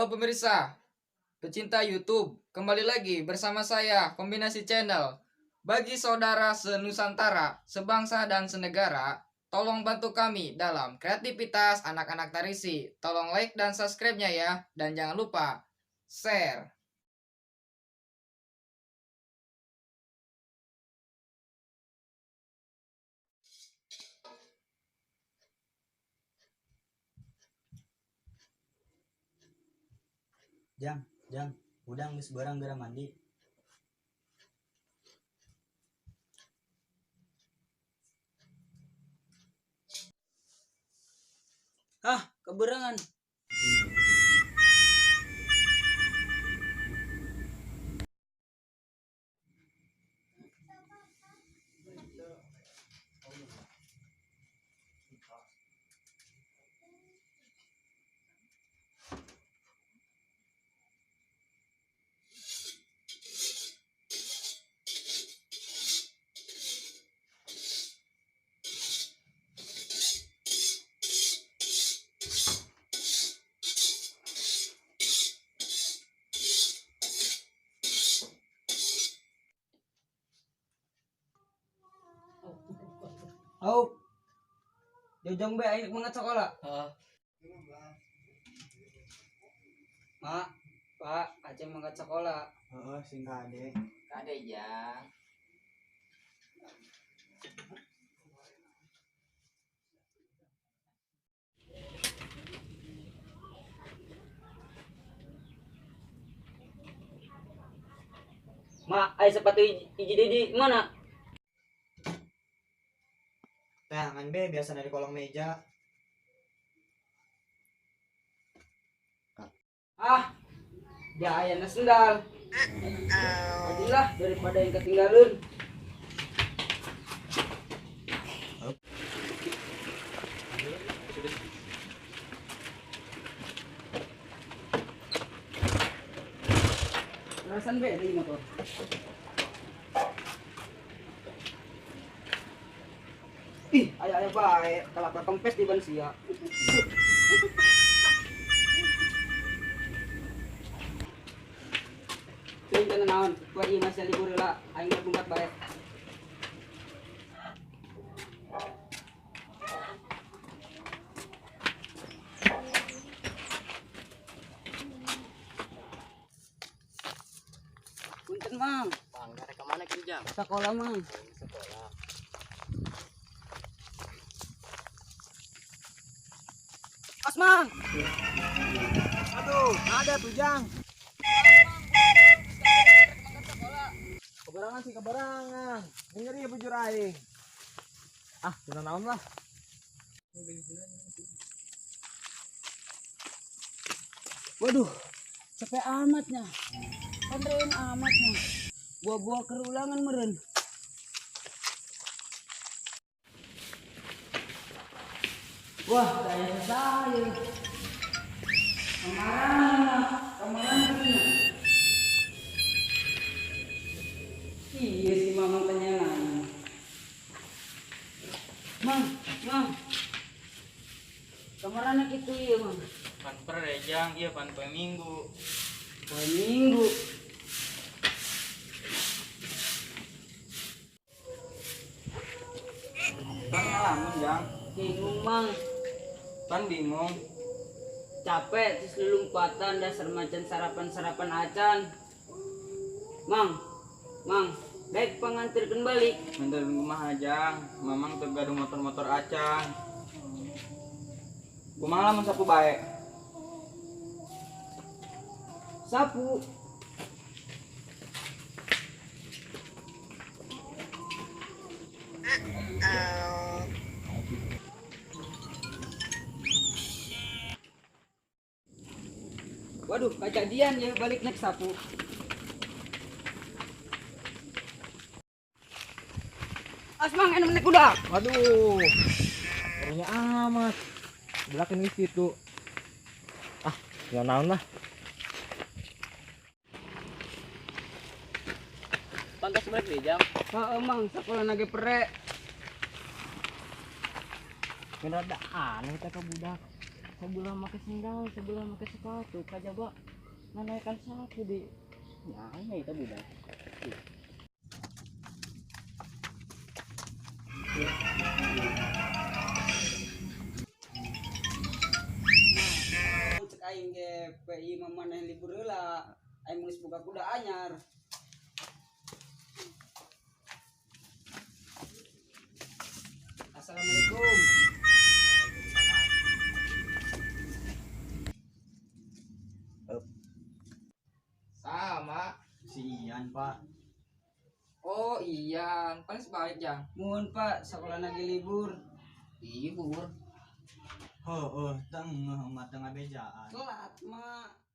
Halo pemirsa, pecinta YouTube, kembali lagi bersama saya Kombinasi Channel. Bagi saudara senusantara, sebangsa dan senegara, tolong bantu kami dalam kreativitas anak-anak Tarisi. Tolong like dan subscribe-nya ya, dan jangan lupa share. Jang, jang, udang geus beurang geura mandi. Hah, keberangan. Oh. Jojong be aing banget sekolah. Heeh. Mak, Pak, Aceh mangkat sekolah. Heeh, sing kade. Kade Jang. Mak, ai sepatu hiji deui di mana? Tangan be biasa dari kolong meja. Ah, jayana sendal. Ajilah daripada yang ketinggalan. Rasan be dari motor. Ih, ayah-ayah baik, kelapa kempes di ban sia. Sering kana naon, gua ieu masih libur heula, aing mah bungkat bae. Punten, Mang. Bang, rek ka mana kieu, Jang? Sekolah, Mang. Sekolah. As, Mang. Aduh, ada tuh, Jang. Keberangan sih keberangan. Denger ya bujur aing. Ah, cenah naon lah. Waduh, capek amatnya. Kondrein amatnya. Buah-buah kerulangan meren. Wah, kayak saya. Kemarin, kemarin punya. Iya si Mamang tanya nanya. Mang, Mang. Kemarin itu iya, Mang. Pan pere Jang, iya pan poe Minggu. Poe Minggu. Pan ngalamun Jang, Bingung, Mang. pan bingung. Capek terus lelumpatan dasar macan sarapan-sarapan acan. Mang, Mang, baik pengantirkan balik. Nganterin kumaha Jang, Mamang teu gaduh motor-motor acan. Kumaha lamun sapu bae? Sapu. Waduh, kejadian ya balik naik sapu. Asmang enak naik kuda. Waduh. Orangnya amat. Belakin di situ. Ah, ya naon lah. Pantas balik deh, Jang. Heeh, Mang, sekolah nage pere. Bener ada aneh teh ka budak. Sebelah make sendal, sebelah make sepatu, kajaba nanaikan sapu di. Ya, aneh itu budak. Cek aing ge PI mah maneh libur heula. Aing geus boga kuda anyar. Assalamualaikum. Sama. Si Ian, Pak. Oh iya, paling sebalik jang. Mohon Pak, sekolah lagi libur. Libur. Heeh, tengah mah tengah bejaan. Telat, Mak.